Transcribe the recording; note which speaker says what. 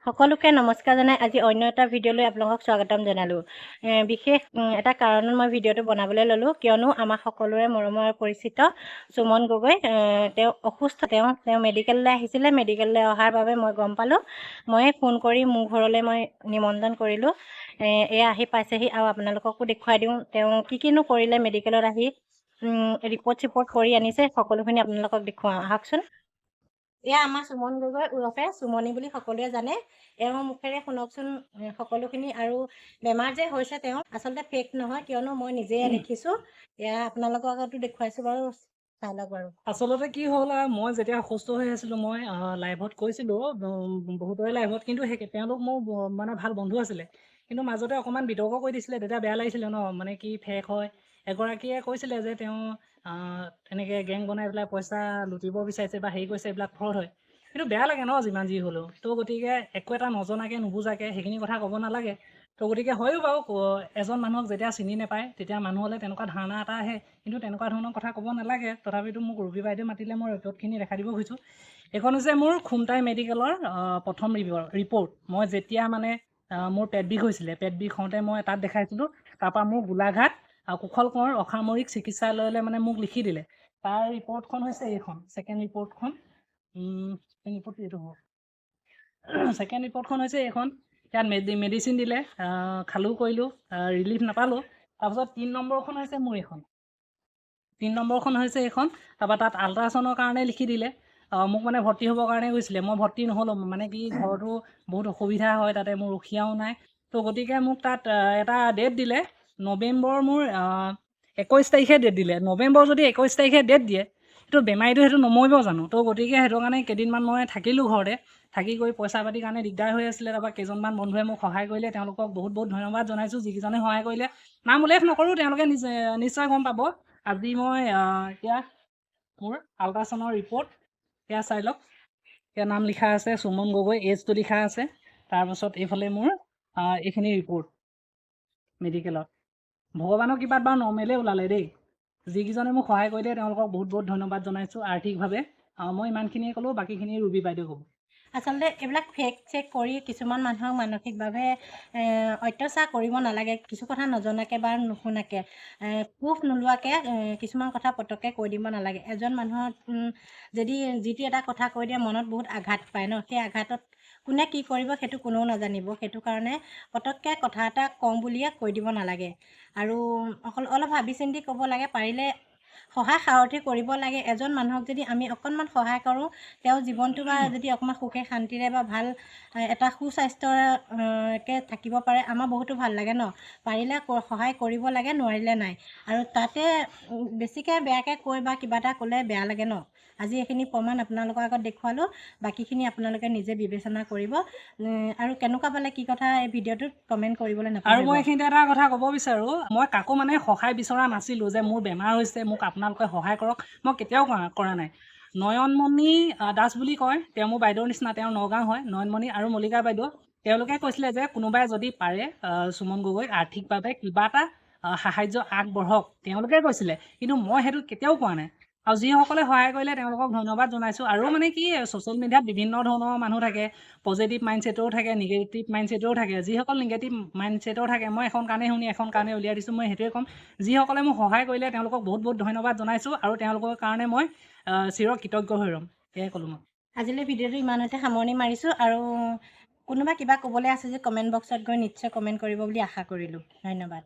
Speaker 1: সকলোকে নমস্কাৰ জনাই আজি অন্য এটা ভিডিঅ'লৈ আপোনালোকক স্বাগতম জনালোঁ। বিশেষ এটা কাৰণত মই ভিডিঅ'টো বনাবলৈ ল'লোঁ, কিয়নো আমাৰ সকলোৰে মৰমৰ পৰিচিত সুমন গগৈ তেওঁ অসুস্থ। তেওঁ তেওঁ মেডিকেললৈ আহিছিলে। মেডিকেললৈ অহাৰ বাবে মই গম পালোঁ, মই ফোন কৰি মোৰ ঘৰলৈ মই নিমন্ত্ৰণ কৰিলোঁ। এয়া আহি পাইছেহি আৰু আপোনালোককো দেখুৱাই দিওঁ তেওঁ কি কিনো কৰিলে। মেডিকেলত আহি ৰিপৰ্ট চিপৰ্ট কৰি আনিছে, সকলোখিনি আপোনালোকক দেখুৱাওঁ আহকচোন। এয়া আমাৰ সুমন গগৈ ওৰফে সুমনি বুলি সকলোৱে জানে। এওঁৰ মুখেৰে শুনকচোন সকলোখিনি। আৰু বেমাৰ যে হৈছে তেওঁ আচলতে ফেক নহয়, কিয়নো মই নিজে দেখিছোঁ। এয়া আপোনালোকৰ আগতো দেখুৱাইছোঁ বাৰু, চাই লওক বাৰু।
Speaker 2: আচলতে কি হ'ল, মই যেতিয়া অসুস্থ হৈ আছিলোঁ মই লাইভত কৈছিলোঁ, বহুতৰে লাইভত, কিন্তু সেই তেওঁলোক মোৰ মানে ভাল বন্ধু আছিলে, কিন্তু মাজতে অকণমান বিতৰ্ক কৰি দিছিলে, তেতিয়া বেয়া লাগিছিলে ন, মানে কি ফেক হয়। এগৰাকীয়ে কৈছিলে যে তেওঁ এনেকৈ গেং বনাই পেলাই পইচা লুটিব বিচাৰিছে বা হেৰি কৰিছে, এইবিলাক ফ্ৰড হয়। কিন্তু বেয়া লাগে ন যিমান যি হ'লেও। তো গতিকে একো এটা নজনাকৈ নুবুজাকৈ সেইখিনি কথা ক'ব নালাগে। তো গতিকে হয়ো বাৰু, এজন মানুহক যেতিয়া চিনি নাপায় তেতিয়া মানুহলৈ তেনেকুৱা ধাৰণা এটা আহে, কিন্তু তেনেকুৱা ধৰণৰ কথা ক'ব নালাগে। তথাপিতো মোক ৰুবি বাইদেউ মাতিলে মই ৰিপৰ্টখিনি দেখাই দিব খুজিছোঁ। এইখন হৈছে মোৰ খুমটাই মেডিকেলৰ প্ৰথম ৰিপৰ্ট। মই যেতিয়া মানে মোৰ পেট বিষ হৈছিলে, পেট বিষ হওঁতে মই তাত দেখাইছিলোঁ। তাৰপৰা মোৰ গোলাঘাট কুশল কোঁৱৰ অসামৰিক চিকিৎসালয়লৈ মানে মোক লিখি দিলে। তাৰ ৰিপৰ্টখন হৈছে এইখন, ছেকেণ্ড ৰিপৰ্টখন। ছেকেণ্ড ৰিপৰ্ট এইটো হ'ব। ছেকেণ্ড ৰিপৰ্টখন হৈছে এইখন। ইয়াত মেডিচিন দিলে, খালোঁ কৰিলোঁ, ৰিলিফ নাপালোঁ। তাৰপাছত 3 নম্বৰখন হৈছে মোৰ এইখন। 3 নম্বৰখন হৈছে এইখন। তাৰপৰা তাত আল্ট্ৰাচাউণ্ডৰ কাৰণে লিখি দিলে। মোক মানে ভৰ্তি হ'বৰ কাৰণে গৈছিলে, মই ভৰ্তি নহ'লোঁ। মানে কি, ঘৰতো বহুত অসুবিধা হয়, তাতে মোৰ ৰখীয়াও নাই। তো গতিকে মোক তাত এটা ডেট দিলে, নৱেম্বৰ মোৰ 21 তাৰিখে ডেট দিলে। নৱেম্বৰ যদি 21 তাৰিখে ডেট দিয়ে, সেইটো বেমাৰীটো সেইটো নমৰিব জানো? তো গতিকে সেইটো কাৰণে কেইদিনমান মই থাকিলোঁ ঘৰতে। থাকি গৈ পইচা পাতিৰ কাৰণে দিগদাৰ হৈ আছিলে। তাৰপৰা কেইজনমান বন্ধুৱে মোক সহায় কৰিলে, তেওঁলোকক বহুত বহুত ধন্যবাদ জনাইছোঁ যিকেইজনে সহায় কৰিলে। নাম উল্লেখ নকৰোঁ, তেওঁলোকে নিজে নিশ্চয় গম পাব। আজি মই এতিয়া মোৰ আল্ট্ৰাচাউণ্ডৰ ৰিপৰ্ট এয়া চাই লওক। এয়া নাম লিখা আছে সুমন গগৈ, এজটো লিখা আছে। তাৰপাছত এইফালে মোৰ এইখিনি ৰিপৰ্ট মেডিকেলত। ভগৱানৰ কৃপাত বাৰু নৰ্মেলেই ওলালে দেই। যিকেইজনে মোক সহায় কৰিলে তেওঁলোকক বহুত বহুত ধন্যবাদ জনাইছোঁ আৰ্থিকভাৱে। মই ইমানখিনিয়ে ক'লোঁ, বাকীখিনি ৰুবি বাইদেউ ক'ব।
Speaker 1: আচলতে এইবিলাক ফেক চেক কৰি কিছুমান মানুহক মানসিকভাৱে অত্যাচাৰ কৰিব নালাগে। কিছু কথা নজনাকৈ বা নুশুনাকৈ, প্ৰুফ নোলোৱাকৈ কিছুমান কথা পটককৈ কৈ দিব নালাগে। এজন মানুহৰ যদি যিটো এটা কথা কৈ দিয়ে মনত বহুত আঘাত পায় ন, সেই আঘাতত কোনে কি কৰিব সেইটো কোনেও নাজানিব। সেইটো কাৰণে পটককৈ কথা এটা কওঁ বুলিয়ে কৈ দিব নালাগে আৰু অকল অলপ ভাবি চিন্তি ক'ব লাগে। পাৰিলে সহায় সাৰথি কৰিব লাগে। এজন মানুহক যদি আমি অকণমান সহায় কৰোঁ, তেওঁৰ জীৱনটো বা যদি অকণমান সুখে শান্তিৰে বা ভাল এটা সুস্বাস্থ্যকে থাকিব পাৰে, আমাৰ বহুতো ভাল লাগে ন। পাৰিলে সহায় কৰিব লাগে, নোৱাৰিলে নাই। আৰু তাতে বেছিকৈ বেয়াকৈ কৈ বা কিবা এটা ক'লে বেয়া লাগে ন। আজি এইখিনি প্ৰমাণ আপোনালোকৰ আগত দেখুৱালোঁ, বাকীখিনি আপোনালোকে নিজে বিবেচনা কৰিব। আৰু কেনেকুৱা পালে কি কথা এই ভিডিঅ'টোত কমেণ্ট কৰিবলৈ
Speaker 2: আৰু
Speaker 1: নাপাহৰিব।
Speaker 2: মই এইখিনিতে এটা কথা ক'ব বিচাৰোঁ, মই কাকো মানে সহায় বিচৰা নাছিলোঁ যে মোৰ বেমাৰ হৈছে মোক আপোনালোকে সহায় কৰক, মই কেতিয়াও কৰা নাই। নয়নমণি দাস বুলি কয়, তেওঁ মোৰ বাইদেউৰ নিচিনা, তেওঁ নগাঁও হয়। নয়নমণি আৰু মল্লিকা বাইদেউ, তেওঁলোকে কৈছিলে যে কোনোবাই যদি পাৰে সুমন গগৈক আৰ্থিকভাৱে কিবা এটা সাহাৰ্য আগবঢ়াওক, তেওঁলোকে কৈছিলে, কিন্তু মই সেইটো কেতিয়াও কোৱা নাই। আৰু যিসকলে সহায় কৰিলে তেওঁলোকক ধন্যবাদ জনাইছোঁ। আৰু মানে কি, ছ'চিয়েল মিডিয়াত বিভিন্ন ধৰণৰ মানুহ থাকে, পজিটিভ মাইণ্ডছেটৰো থাকে, নিগেটিভ মাইণ্ডছেটৰো থাকে। যিসকল নিগেটিভ মাইণ্ডছেটৰ থাকে, মই এখন কাণে শুনি এখন কাণে উলিয়াই দিছোঁ। মই সেইটোৱে ক'ম, যিসকলে মোক সহায় কৰিলে তেওঁলোকক বহুত বহুত ধন্যবাদ জনাইছোঁ আৰু তেওঁলোকৰ কাৰণে মই চিৰ কৃতজ্ঞ হৈ ৰ'ম, সেয়াই ক'লোঁ মই।
Speaker 1: আজিলৈ ভিডিঅ'টো ইমানতে সামৰণি মাৰিছোঁ। আৰু কোনোবা কিবা ক'বলৈ আছে যে কমেণ্ট বক্সত গৈ নিশ্চয় কমেণ্ট কৰিব বুলি আশা কৰিলোঁ। ধন্যবাদ।